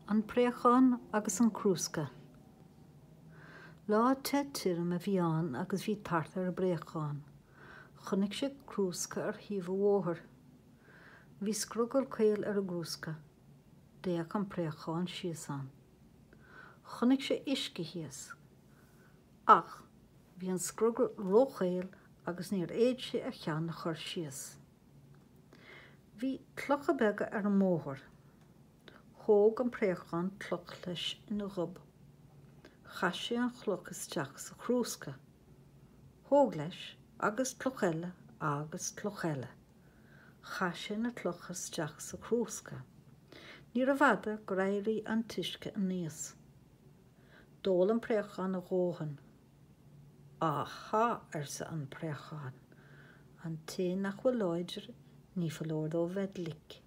An Préachán agus an Crúsca. Lá te tirim a bhí ann agus bhí tart ar an bpréachán. Chonaic sé crúsca ar thaobh an bhóthair. Bhí scrogall caol ar an gcrúsca. D'fhéach an préachán síos ann. Chonaic sé uisce thíos. Ach bhí an scrogall róchaol agus níor fhéad sé a cheann a chur síos. Bhí clocha beaga ar an mbóthar. Thóg an préachán cloch leis ina ghob. Chaith sé an chloch isteach sa chrúsca. Thóg leis, agus cloch eile agus cloch eile. Chaith sé na clocha isteach sa chrúsca. Níorbh fhada gur éirigh an t-uisce aníos. D'ól an préachán a dhóthain. Á-há, arsa an préachán, an té nach bhfuil láidir, ní foláir dó bheith glic.